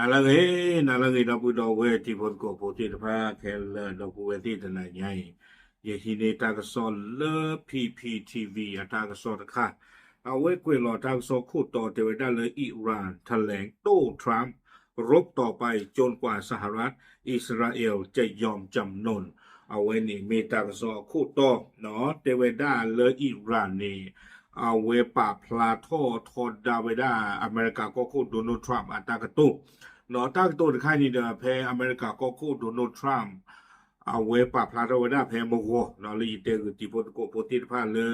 နၤလၢအဂ့ၤ, နၤလၢအဂ့ၤ ဒီပုၢ်ဒီဝဲၢ်တံၤဖိသကိးဖိသ့ၣ်တဖၣ်ခဲလၢာ် ဒီပုၢ်ဝဲၢ်သ့ၣ်တနၤညါအံၤ, ယဟံးန့ၢ်တၢ်ကစီၣ်လၢ P P T V အတၢ်ကစီၣ်တခါ, အဝဲကွဲးလီၤတၢ်ကစီၣ်ခိၣ်တီတဲဝဲဒၣ်လၢ Iran แถลงโต้ Trump รบต่อไปจนกว่าสหรัฐ อิสราเอลจะยอมจำนน အဝဲန့ၣ်မ့ၢ်တၢ်ကစီၣ်အခိၣ်တီ, တဲဝဲဒၣ်လၢ Iran န့ၣ် အဝဲပာ်ဖျါထီၣ်ထီဒါဝဲဒၣ် အမဲရကၤကီၢ်ခိၣ် Donald Trump အတၢ်ကတိၤ, တၢ်ကတိၤတခါန့ၣ်ဒီး ဖဲအမဲရကၤကီၢ်ခိၣ် Donald Trump အဝဲပာ်ဖျါထီၣ်ဝဲဒၣ်ဖဲမဂီၤ လၢယတဲဂုာ်တံၤဖိသကိးဖိသ့ၣ်တဖၣ်လၢ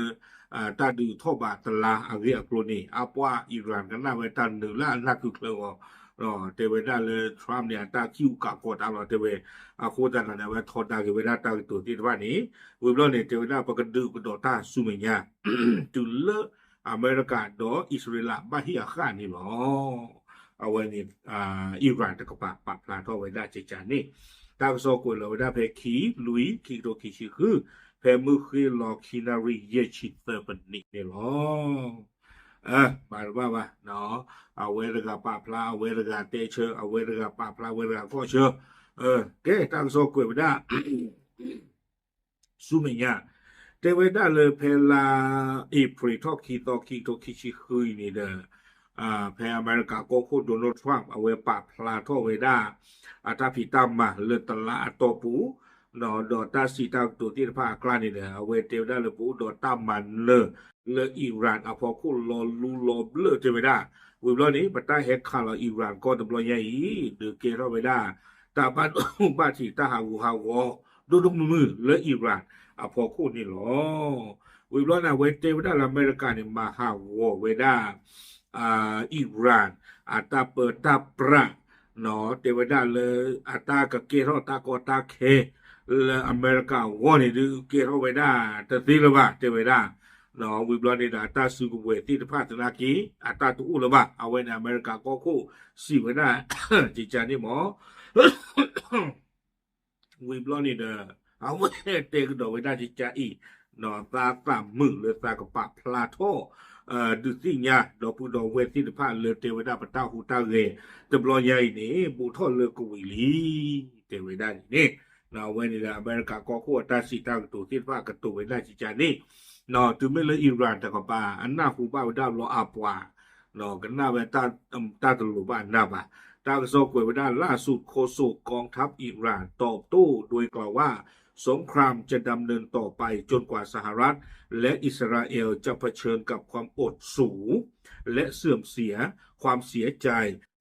တၢ်ဒုးထီၣ်ဘးတလါအဂ့ၢ်အကျိၤန့ၣ် အပှၤ Iran ကနၣ်ဝဲတၢ်နုာ်လၢအနၢ်ခုၣ်ချၢအဂီၢ်, တဲဝဲဒၣ်လၢ Trump န့ၣ် အတၢ်ခံးအူကးကီးတၢ်လီၤ တဲဝဲ, အဃိသတးဒီးန့ၣ် အဝဲထီဒါက့ၤဝဲဒၣ်တၢ်ကတိၤသ့ၣ်တဖၣ်န့ၣ်, ဝံၤဘျီန့ၣ် တဲဝဲဒၣ်ပကဒုးကဒီးတၢ်ဆူမဲာ်ညါ တုၤလၢအမဲရကၤဒီးအံၣ်စရ့လးဘၣ်ဟ့ၣ်အဃၣ်န့ၣ်လီၤ. အဝဲန့ၣ် Iran တကပၤပာ်ဖျါထီၣ်ဝဲဒၣ်ကကန့ၣ်, တၢ်ကစီၣ်ကွဲးလီၤဝဲဒၣ်ဖဲခံ လွံၢ် ခံကထိခံဆံဃု, ဖဲမုၢ်ဃ့လီၤခံနၣ်ရံၣ်ယဲၢ်ဆံသၢပနံးန့ၣ်လီၤ. မၤတဘၣ်ဘၣ်, အဝဲတဂၤပာ်ဖျါ အဝဲတဂၤတဲဆၢ အဝဲတဂၤပာ်ဖျါ အဝဲတဂၤခီၣ်ဆၢ, ကဲ တၢ်ကစီၣ်ကွဲးဝဲဒၣ် ဆူမဲာ်ညါ, တဲဝဲဒၣ်လၢဖဲလါအ့ဖြ့ၣ်ထီၣ်ခံသီ ခံကထိခံဆံဃုအံၤန့ၣ်ဒီး ဖဲအမဲရကၤကီၢ်ခိၣ် Donald Trump အဝဲပာ်ဖျါထီၣ်ဝဲဒၣ် အတၢ်ဖံးတၢ်မၤလၢတလါအတီၢ်ပူၤ, ဒီးတၢ်စံးတၢ်ကတိၤသ့ၣ်တဖၣ်အကျါန့ၣ်ဒီး အဝဲတဲဝဲဒၣ်လၢပအိၣ်ဒီးတၢ်မၤနၢၤလၢ Iran အဖီခိၣ်လီၤလူလီၤဘျၢၣ်တဲဝဲဒၣ်, ဝံၤဘျီန့ၣ် ပတၢ်ဟဲခးလီၤ Iran ကီၢ်တဘျီညါအံၤ ဒုးကဲထီၣ်ဝဲဒၣ် တၢ်ဘၣ်ဒိဘၣ်ထံး တၢ်ဟးဂူာ်ဟးဂီၤ ဒိၣ်ဒိၣ်မုၢ်မုၢ်လၢ Iran အဖီခိၣ်န့ၣ်လီၤ. ဝံၤဘျီန့ၣ် အဝဲတဲဝဲဒၣ်လၢအမဲရကၤန့ၣ် မၤဟးဂီၤဝဲဒၣ် Iran အတၢ်ပၢတၢ်ပြး တဲဝဲဒၣ်လၢ အတၢ်ကကဲထီၣ်တၢ်ကီတၢ်ခဲ လၢအမဲရကၤအဂီၢ်န့ၣ်ဒုး ကဲထီၣ်ဝဲဒၣ်တသ့လၢၤဘၣ် တဲဝဲဒၣ်, ဝံၤဘျီန့ၣ်ဒီး အတၢ်စုကဝဲၤသ့ၣ်တဖၣ်သနာ်က့ အတၢ်တအိၣ်လၢၤဘၣ်. အဝဲန့ၣ် အမဲရကၤကီၢ်ခိၣ်စံးဝဲဒၣ် ကကန့ၣ်မး ဝံၤဘျီန့ၣ်ဒီး အဝဲတဲကဒီးဝဲဒၣ်ကကအံၤ, သးသးမုာ်လၢသးကပာ်ဖျါထီၣ် ဒုးသ့ၣ်ညါ ဒီပုၢ်ဒီဝဲၢ်သ့ၣ်တဖၣ်လၢတဲဝဲဒၣ် ပတၢ်ဟူးတၢ်ဂဲၤတဘျီညါအံၤန့ၣ် ဘူးထီၣ်လၢကဝံၤလံ တဲဝဲဒၣ်န့ၣ်န့ၣ်, အဝဲန့ၣ်ဒီး အမဲရကၤကီၢ်ခိၣ်အတၢ်စံးတၢ်ကတိၤသ့ၣ်တဖၣ်ကတိၤဝဲဒၣ်ကကန့ၣ်, တုၤမ့ၢ်လၢ Iran တကပၤ အနၢ်ဟူဘၣ်ဝဲဒၣ်ဘျီအပှၤ ကနၣ်ဝဲ တၢ်တလိၤဘၣ်အနၢ်ဘၣ်. တၢ်ကစီၣ်ကွဲးဝဲဒၣ် ล่าสุดโฆษกกองทัพอิหร่านตอบโต้โดยกล่าวว่า สงครามจะดำเนินต่อไปจนกว่าสหรัฐและอิสราเอลจะเผชิญกับความอดสูรและเสื่อมเสีย ความเสียใจ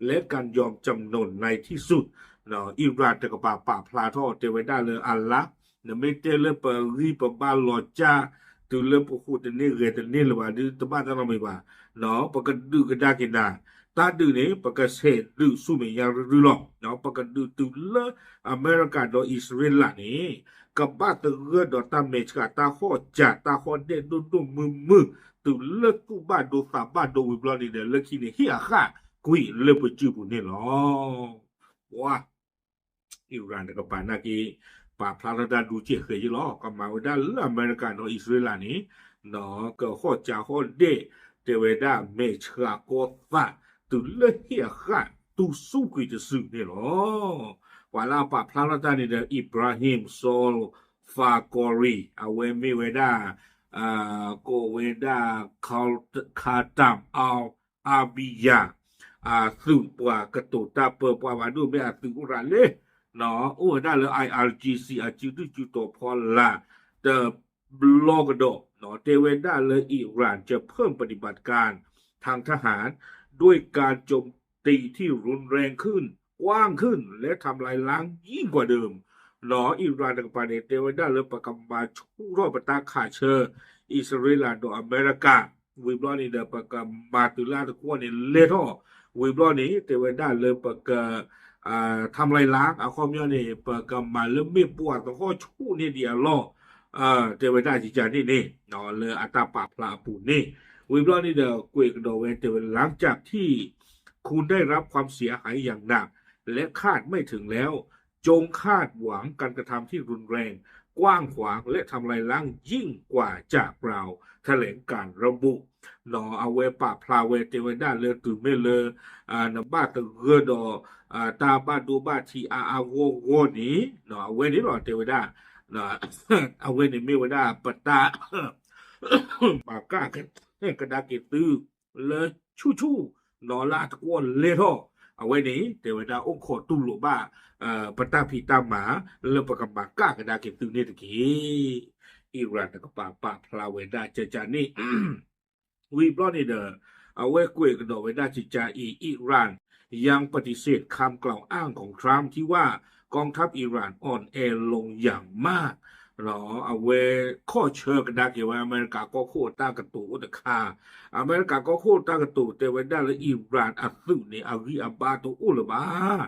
และการยอมจำนนในที่สุด Iran တကပၤပာ်ဖျါထီၣ်တဲဝဲဒၣ်လၢအလါ နမ့ၢ်တဲလၢပဂံၢ်ပဘါလီၤကၢ် တုၤလၢပဟူးတန့ၢ်ဂဲၤတန့ၢ်လၢၤဘၣ်ဒီး တဘၣ်တၢ်နီတမံၤဘၣ်. ပကဒုးကဒါက့ၤနၤ, တၢ်ဒုးန့ၣ် ပကဆဲးဒုးဆူမဲာ်ညါရုၢ်ရုၢ်လီၤ. ပကဒုးတုၤလၢအမဲရကၤဒီးအံၣ်စရ့လးန့ၣ် ကဘၣ်သဂၢၢ်ဒီးတၢ်မဲာ်ဆှး တၢ်ဟီၣ်စၢၤ တၢ်ဟီၣ်ဒဲၣ်ဒိၣ်ဒိၣ်မုၢ်မုၢ် တုၤလၢသူၣ်ဘၣ်ဒိသးဘၣ်ဒိဝံၤဘျီန့ၣ်ဒီး လၢခံန့ၣ်ဟ့ၣ်အဃၣ်ကွံာ်လၢပစုပူၤန့ၣ်လီၤ. ပှၤ Iran တကပၤနာ်က့ ပာ်ဖျါထီၣ်တၢ်ဒူကဲၣ်ဃဲၤယ့ၢ်လီၤ. ကမၤဝဲဒၣ်လၢအမဲရကၤဒီးအံၣ်စရ့လးန့ၣ် ကဟီၣ်စၢၤဟီၣ်ဒဲၣ် တဲဝဲဒၣ်မဲာ်ဆှးကီသး တုၤလၢဟ့ၣ်အဃၣ်တူၢ်ဆူၣ်ကွံာ်တစုန့ၣ်လီၤ. ပှၤလၢအပာ်ဖျါထီၣ်တၢ်န့ၣ်ဒီး Ibrahim Saal Fakhouri အဝဲမ့ၢ်ဝဲဒၣ် ကိးဝဲဒၣ် Khatam al-Arabiya အသုးပှၤကတိၤတၢ်ပၢ ပှၤဘၣ်ဒိၣ်မ့ၢ်အသုးအိၣ်ရၤလၢ အိၣ်ဝဲဒၣ်လၢ I R G C အစုဒုၣ်စုတီၤဖီလာ် တဘျီကဒီး တဲဝဲဒၣ်လၢ Iran จะเพิ่มปฏิบัติการทางทหารด้วยการโจมตีที่รุนแรงขึ้น กว้างขึ้น และทำลายล้างยิ่งกว่าเดิม Iran တကပၤန့ၣ် တဲဝဲဒၣ်လၢပကမၤဆူၣ်ထီၣ်ပတၢ်ခးဆၢ အံၣ်စရ့လးဒီးအမဲရကၤ ဝံၤဘျီန့ၣ်ဒီး ပကမၤတုၤလၢတကွီၢ်န့ၣ်လဲၤထီၣ် ဝံၤဘျီန့ၣ် တဲဝဲဒၣ်လၢပက ทำลายล้าง အခီပညီန့ၣ် ပကမၤလၢမ့ၣ်ပိၢ်အသဟီၣ်ဆူၣ်န့ၢ်ဒံးအလီၢ် တဲဝဲဒၣ်ကကန့ၣ်န့ၣ် လၢအတၢ်ပာ်ဖျါအပူၤန့ၣ် ဝံၤဘျီန့ၣ်ဒီး ကွဲးကဒီးဝဲတဲဝဲ หลังจากที่คุณได้รับความเสียหายอย่างหนัก และคาดไม่ถึงแล้ว จงคาดหวังการกระทำที่รุนแรง กว้างขวาง และทำลายล้างยิ่งกว่าจากเรา แถลงการระบุ အဝဲပာ်ဖျါဝဲတဲဝဲဒၣ်လၢတုၤမ့ၢ်လၢ နဘၣ်သဂၢၢ်ဒီး တၢ်ဘၣ်ဒိဘၣ်ထံးအါအါဂီၢ်ဂီၢ်န့ၣ် အဝဲန့ၣ်လီၤတဲဝဲဒၣ် အဝဲန့ၣ်မ့ၢ်ဝဲဒၣ်ပတၢ် မၤကၣ်ကဒါက့ၤသု လၢဆူၣ်ဆူၣ် နီၢ်လၢအတကွီၢ်လဲၢ်ထီၣ် အဝဲန့ၣ် တဲဝဲဒၣ်အိၣ်ခိးတူၢ်လိာ်ဘၣ် ပတၢ်ဖံးတၢ်မၤ လၢပကမၤကၣ်ကဒါက့ၤသုန့ၣ်တက့ၢ်. အံၣ်ရၣ်တကပၤပာ်ဖျါဝဲဒၣ်ကကန့ၣ် ဝံၤဘျီန့ၣ်ဒီး အဝဲကွဲးကဒီးဝဲဒၣ်ကကအံၤ อิหร่านยังปฏิเสธคำกล่าวอ้างของทรัมป์ที่ว่ากองทัพอิหร่านอ่อนแอลงอย่างมาก အဝဲခီၣ်ဆၢကဒါက့ၤဝဲအမဲရကၤကီၢ်ခိၣ်အတၢ်ကတိၤအိၣ်တခါ, အမဲရကၤကီၢ်ခိၣ်တၢ်ကတိၤတဲဝဲဒၣ်လၢ Iran အသုးန့ၣ် အဂံၢ်အဘါတအိၣ်လၢၤဘၣ်.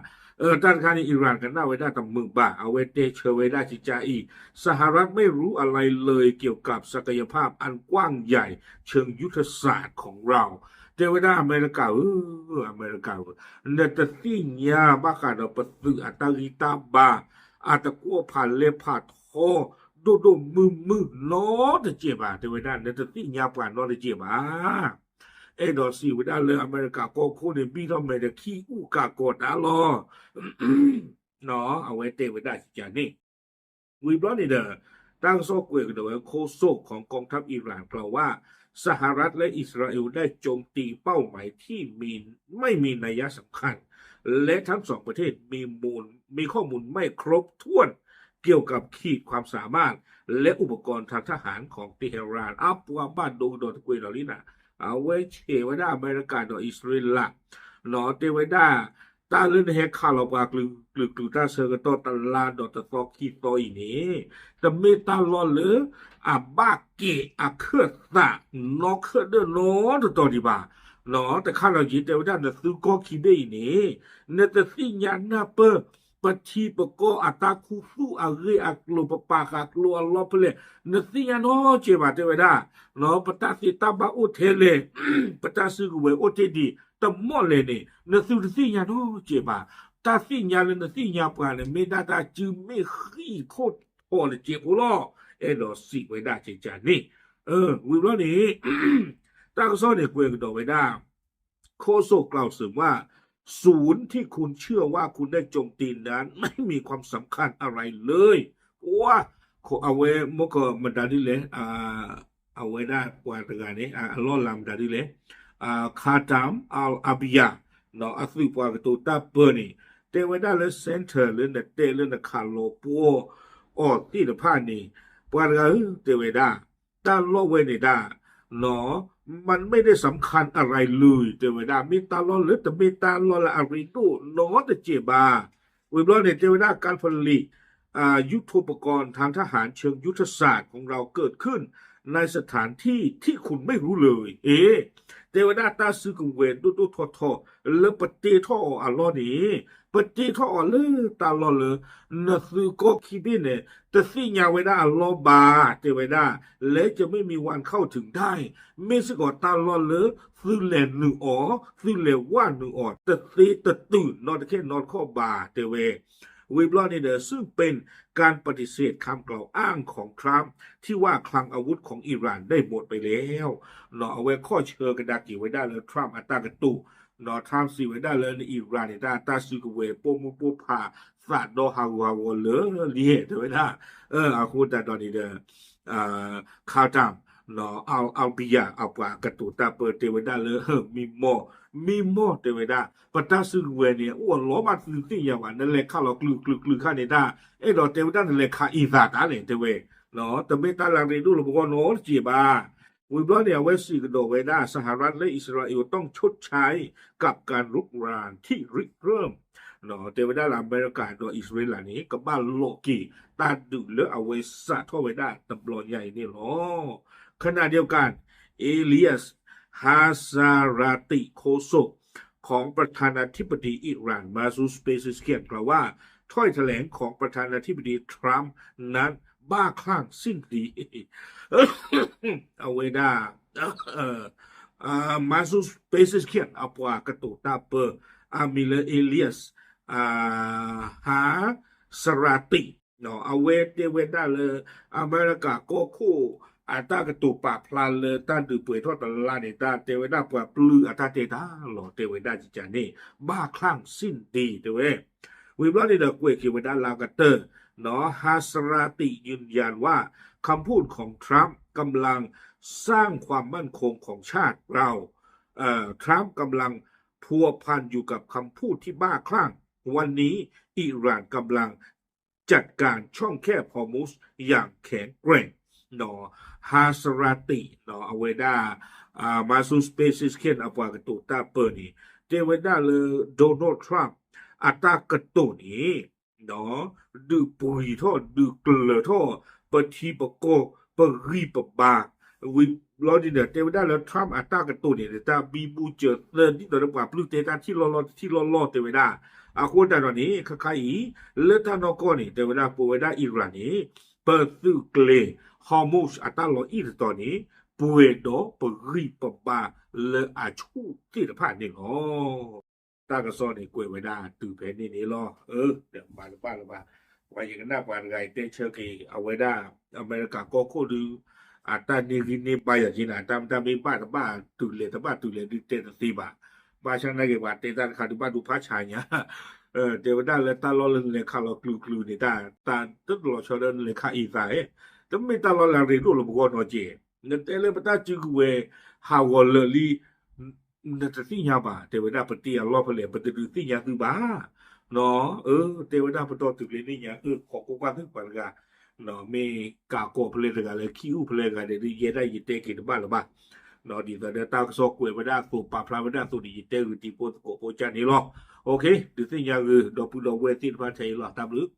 တၢ်တခါန့ၣ် Iran ကနၣ်ဝဲဒၣ်တမုာ်ဘၣ်, အဝဲတဲဆၢဝဲဒၣ်ကကအံၤ สหรัฐไม่รู้อะไรเลยเกี่ยวกับศักยภาพอันกว้างใหญ่เชิงยุทธศาสตร์ของเรา တဲဝဲဒၣ်အမဲရကၤဧၢ, အမဲရကၤဧၢ, နတသ့ၣ်ညါဘၣ်ဃးဒီးပသုးအတၢ်ဂံၢ်တၢ်ဘါ အတကွီၢ်ဖးလဲၢ်ဖးထီ ဒိၣ်ဒိၣ်မုၢ်မုၢ်နီတစဲးဘၣ်, တဲဝဲဒၣ် နတသ့ၣ်ညါပှၤနီတစဲးဘၣ်. အဲၣ်ဒိးစံးဝဲဒၣ်လၢအမဲရကၤကီၢ်ခိၣ်န့ၣ် ဘံၣ်ထီၣ်မဲာ်တခံအူၣ်ကးကီးတၢ်လီၤ. အဝဲတဲဝဲဒၣ်ကန့ၣ် ဝံၤဘျီန့ၣ်ဒီး တၢ်ကစီၣ်ကွဲးကဒီးဝဲ โฆษกของกองทัพอิหร่านกล่าวว่า สหรัฐและอิสราเอลได้โจมตีเป้าหมายที่มีไม่มีนัยสำคัญ และทั้งสองประเทศมีมูลมีข้อมูลไม่ครบถ้วนเกี่ยวกับขีดความสามารถและอุปกรณ์ทางทหารของเตหะราน အပှၤဘၣ်ဒိကဒီးတကွဲးဒီးလံနၤ, အဝဲဆဲးဝဲဒၣ်အမဲရကၤဒီးအံၣ်စရ့လး နီၢ်တဲဝဲဒၣ် တၢ်လၢနဟဲခးလီၤပှၤကလုာ်ကလုာ်တၢ်ဆၢကတီၢ်တလါဒီးတသီခံသီအံၤန့ၣ် တမ့ၢ်တၢ်လီၢ်လၢ အဘၣ်က့ၤအခၢၣ်သးနီခၢၣ်ဒၢၣ်နီတတီၤဒံးဘၣ်. တခါလီၤက့ၤတဲဝဲဒၣ်နသုးကီၢ်ခံဘ့ၣ်အံၤန့ၣ် နတသ့ၣ်ညါနၢ်ပၢၢ် ပထံပကီၢ်အတၢ်ခူသူၣ်အဂ့ၢ်အကျိၤ ပပာ်ဃာ်ကျိၤအလီၢ်ဖဲလဲၣ် နသ့ၣ်ညါနီတစဲးဘၣ် တဲဝဲဒၣ် ပတၢ်သ့တၢ်ဘၣ်အိၣ်ထဲလဲၣ် ပတၢ်စုကဝဲၤအိၣ်တ့ၢ်ဒံးတမီၢ်လဲၣ်န့ၣ် နသုတသ့ၣ်ညါနီတစဲးဘၣ်. တၢ်သ့ၣ်ညါလၢနသ့ၣ်ညါပှၤန့ၣ် မ့ၢ်ဒၣ်တၢ်စုမ့ၢ်ဃံးခိၣ်ထီၣ်တစဲးဖိလီၤ. အဲၣ်ဒိးစံးဝဲဒၣ်ကကန့ၣ် ဝံၤဘျီန့ၣ် တၢ်ကစီၣ်န့ၣ်ကွဲးကဒီးဝဲဒၣ် โฆษกกล่าวเสริมว่า ศูนย์ที่คุณเชื่อว่าคุณได้โจมตีนั้นไม่มีความสำคัญอะไรเลย အဝဲမ့ၢ်ကမတၤဒ်လဲၣ် အဝဲဒၣ်ပှၤတဂၤန့ၣ် အလီၢ်လၤမတၤဒ်လဲၣ် Khatam al-Abia အသုးပှၤကတိၤတၢ်ပၢန့ၣ် တဲဝဲဒၣ်လၢ center လၢနတဲလၢနခးလီၤပှီၢ်အီၤသ့ၣ်တဖၣ်န့ၣ် ပှၤတဂၤဧၢ တဲဝဲဒၣ် တၢ်လီၢ်ဝဲန့ၣ်ဒၣ် มันไม่ได้สำคัญอะไรเลย တဲဝဲဒၣ် မ့ၢ်တၢ်လီၢ်လၢတမ့ၢ်တၢ်လီၢ်လၢအရ့ဒိၣ်နီတစဲးဘၣ်. ဝံၤဘျီန့ၣ် တဲဝဲဒၣ် การผลิต ยุทโธปกรณ์ทางทหารเชิงยุทธศาสตร์ของเราเกิดขึ้นในสถานที่ที่คุณไม่รู้เลย เอ တဲဝဲဒၣ်တၢ်စုကဝဲၤဒိၣ်ဒိၣ်ထီထီ လၢပတ့ထီၣ်အီၤအလီၢ်န့ၣ် ပတ့ထီၣ်အီၤလၢတၢ်လီၢ်လၢ နသုးကီၢ်ခံဘ့ၣ်န့ၣ် တသ့ၣ်ညါဝဲဒၣ်အလီၢ်ဘၣ် တဲဝဲဒၣ် และจะไม่มีวันเข้าถึงได้ မ့ၢ်စ့ၢ်ကီးတၢ်လီၢ်လၢ သုလဲၤနုာ်အီၤ သုလဲၤဝဲနုာ်အီၤ တသ့တတုၤနီတခဲနီတခီၣ်ဘၣ် တဲဝဲ ဝံၤဘျီန့ၣ်ဒီး ซึ่งเป็นการปฏิเสธคำกล่าวอ้างของทรัมป์ที่ว่าคลังอาวุธของอิหร่านได้หมดไปแล้ว အဝဲခီၣ်ဆၢကဒါက့ၤဝဲဒၣ်လၢ Trump အတၢ်ကတိၤ Trump စံးဝဲဒၣ်လၢ Iran န့ၣ် တၢ်စုကဝဲၤပိာ်မုၣ်ပိာ်ဖး သးဒီဟးဂူာ်ဟးဂီၤလၢလံ တဲဝဲဒၣ် အဃိသတးဒီးန့ၣ်ဒီး Khatam al-Abia အပှၤကတိၤတၢ်ပၢတဲဝဲဒၣ်လၢ မံမီၢ် မံမီၢ်တဲဝဲဒၣ် ပတၢ်စုကဝဲၤန့ၣ် အိၣ်အလီၢ်မးသုသ့ၣ်ညါဘၣ် နလဲၤခးလီၤကျုာ်ကျုာ်ကျုာ်ခါန့ၣ်ဒၣ် အဲၣ်ဒိးတဲဝဲဒၣ်နလဲၤခးအံသးတၢ်လဲၣ် တဲဝဲ တမ့ၢ်တၢ်လၢအရ့ဒိၣ်လၢပဂီၢ်နီတစဲးဘၣ်. ဝံၤဘျီန့ၣ် အဝဲစံးကဒီးဝဲဒၣ် สหรัฐและอิสราเอลต้องชดใช้กับการรุกรานที่ริเริ่ม တဲဝဲဒၣ်လၢအမဲရကၤဒီးအံၣ်စရ့လးန့ၣ် ကဘၣ်လိးက့ၤတၢ်ဒုးလၢအဝဲစးထီၣ်ဝဲဒၣ်တဘျီညါအံၤန့ၣ်လီၤ. ขณะเดียวกัน เอเลียส ฮาซาราติ โฆษกของประธานาธิบดีอิหร่าน มาซูด เปเซชเกียน กล่าวว่า ถ้อยแถลงของประธานาธิบดีทรัมป์นั้น บ้าคลั่งสิ้นดี အဝဲဒၣ် Masoud Pezeshkian အပှၤကတိၤတၢ်ပၢ အမံၤလၢ Elias Hazarati အဝဲတဲဝဲဒၣ်လၢ အမဲရကၤကီၢ်ခိၣ် အတၢ်ကတိၤပာ်ဖျါလၢတၢ်ဒုးပှဲၤထီၣ်တလါန့ၣ် တၢ်တဲဝဲဒၣ်ပှၤပျုၢ်အတၢ်တဲတၢ်လီၤ တဲဝဲဒၣ်ကကန့ၣ် ဘၣ်ချၣ်စ့ၣ်ဒ့ တဲဝဲ ဝံၤဘျီန့ၣ်ဒီးကွဲးက့ၤဝဲဒၣ်လၢအကတၢၢ် เฮซาราติยืนยันว่าคำพูดของทรัมป์กำลังสร้างความมั่นคงของชาติเรา ทรัมป์กำลังพัวพันอยู่กับคำพูดที่บ้าคลั่ง วันนี้อิหร่านกำลังจัดการช่องแคบฮอร์มุซอย่างแข็งแกร่ง เฮซาราติ အဝဲဒၣ် Masoud Pezeshkian အပှၤကတိၤတၢ်ပၢၢ်န့ၣ် တဲဝဲဒၣ်လၢ Donald Trump အတၢ်ကတိၤန့ၣ် ဒုးပှံၤထီၣ် ဒုးကျၢၤထီၣ် ပထံပကီၢ် ပဂံၢ်ပဘါ ဝံၤဘျီန့ၣ်ဒီး တဲဝဲဒၣ်လၢ Trump အတၢ်ကတိၤန့ၣ် တၢ်ဘံဘူစၢၤသၢ ဒ်သိးဒီးပှၤပျုၢ်တဲတၢ်ထံၣ်လီၤလီၤ တထံၣ်လီၤလီၤ တဲဝဲဒၣ် အဃိသတးဒီးန့ၣ် ခါခါအံၤ လၢတၢ်နီၢ်ကီၢ်န့ၣ် တဲဝဲဒၣ် ပဝဲဒၣ် Iran န့ၣ် ပသုးကျဲၤ Hormuz အတၢ်လီၤအံၣ်တတီၤန့ၣ် ပှဲၤဒီးပဂံၢ်ပဘါလၢအဆူၣ်သ့ၣ်တဖၣ်န့ၣ်လီၤ. တၢ်ကစီၣ်န့ၣ် ကွဲးဝဲဒၣ်တုၤဖဲန့ၣ်န့ၣ်လီၤ. မၤတဘၣ်လၢၤဘၣ်. ပှၤယကနၣ်ပှၤတဂၤအံၤတဲဆၢက့ၤ အဝဲဒၣ် အမဲရကၤကီၢ်ခိၣ်ဒုး အတၢ်န့ၢ်ဂံၢ်န့ၢ်ဘါယၤက့ၤန့ၣ် အတၢ်မတၢ်မ့ၢ်ဘၣ်တဘၣ် တုၤလဲၤတဘၣ်တုၤလဲၤဒုးတဲတသ့ဘၣ်. ဘၣ်ဆၣ်နာ်က့ၤပှၤတဲတၢ်တခါဒုးဘၣ်ဒိဖးဆါညါ တဲဝဲဒၣ်လၢတၢ်လီၢ်လၢနလဲၤခးလီၤကျုၤကျုၤန့ၣ် တၢ်တလီၤဆီဒီးနလဲၤခးအံသး တမ့ၢ်တၢ်လီၢ်လၢအရ့ဒိၣ်လၢပဂီၢ်နီတက့ၢ်. နတဲလၢပတၢ်စုကဝဲၤဟးဂီၤလၢာ်လံ နတသ့ၣ်ညါဘၣ် တဲဝဲဒၣ် ပတ့အလီၢ်ဖဲလဲၣ် ပတဒုးသ့ၣ်ညါသုဘၣ်. တဲဝဲဒၣ်ပတီၢ်တုၤလၢန့ၣ်ညါ အၢ ခိးကွၢ်ကွၢ်သုပှၤတဂၤ မ့ၢ်ကးကီၢ်ဖဲလဲၣ်တဂၤလၢခံအူၣ်ဖဲလဲၣ်တဂၤဒီး ယဲဒၣ်ယတဲက့ၤတဘၣ်လၢၤဘၣ်. ဒ်သိးဒီးတၢ်ကစီၣ်ကွဲးဝဲဒၣ်အသိး ပာ်ဖျါဝဲဒၣ်အသိးန့ၣ် ယတဲဂုာ်တံၤဖိသကိးဖိကၢ်န့ၣ်လီၤ. ဒုးသ့ၣ်ညါဂ့ၤ ဒီပုၢ်ဒီဝဲၢ်သ့ၣ်တဖၣ်ထဲအံၤလီၤ. တၢ်ဘျုး